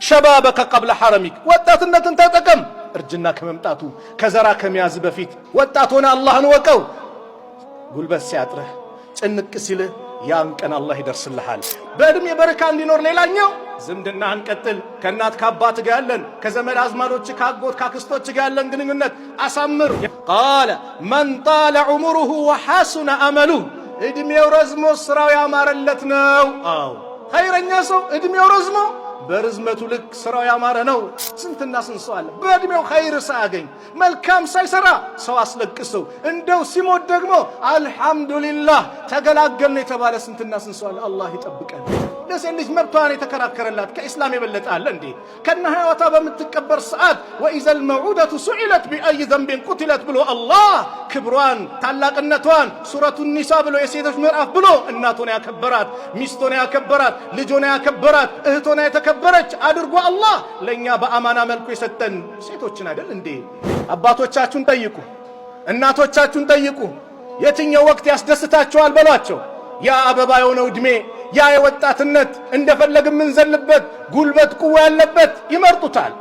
شبابك قبل هرمك፣ ወጣትነትን ተጠቀም እርጅና ከመምጣቱ ከዘራ ከመያዝ በፊት ወጣት ሆነ አላህን ወቀው። ጉልበት ሲያጥርህ ጭንቅ ሲልህ ያን ቀን አላህ ይደርስልሃል። በዕድሜ በረካ እንዲኖር ሌላኛው ዝምድና አንቀጥል። ከእናት ከአባት ጋር ያለን ከዘመድ አዝማዶች ከአጎት ከአክስቶች ጋር ያለን ግንኙነት አሳምር። قال من طال عمره وحسن عمله፣ ዕድሜው ረዝሞ ስራው ያማረለት ነው። አዎ ኸይረኛ ሰው ዕድሜው ረዝሞ በርዝመቱ ልክ ስራው ያማረ ነው። ስንትና ስንት ሰው አለ በዕድሜው ኸይር ሳያገኝ መልካም ሳይሰራ ሰው አስለቅሰው እንደው ሲሞት ደግሞ አልሐምዱሊላህ ተገላገልን የተባለ ስንትና ስንት ሰው አለ። አላህ ይጠብቀን። ለሴት ልጅ መብቷን የተከራከረላት ከኢስላም የበለጠ አለ እንዴ? ከነ ህይወቷ በምትቀበር ሰዓት وإذا الموءودة سئلت بأي ذنب قتلت ብሎ አላህ ክብሯን ታላቅነቷን ሱረቱ ኒሳ ብሎ የሴቶች ምዕራፍ ብሎ እናቶን ያከበራት፣ ሚስቶን ያከበራት፣ ልጆን ያከበራት፣ እህቶን የተከበረች አድርጎ አላህ ለእኛ በአማና መልኩ የሰጠን ሴቶችን አይደል እንዴ? አባቶቻችሁን ጠይቁ፣ እናቶቻችሁን ጠይቁ። የትኛው ወቅት ያስደስታቸዋል በሏቸው። ያ አበባ የሆነው ዕድሜ፣ ያ የወጣትነት እንደፈለግ የምንዘልበት ጉልበት ቁዋ ያለበት ይመርጡታል።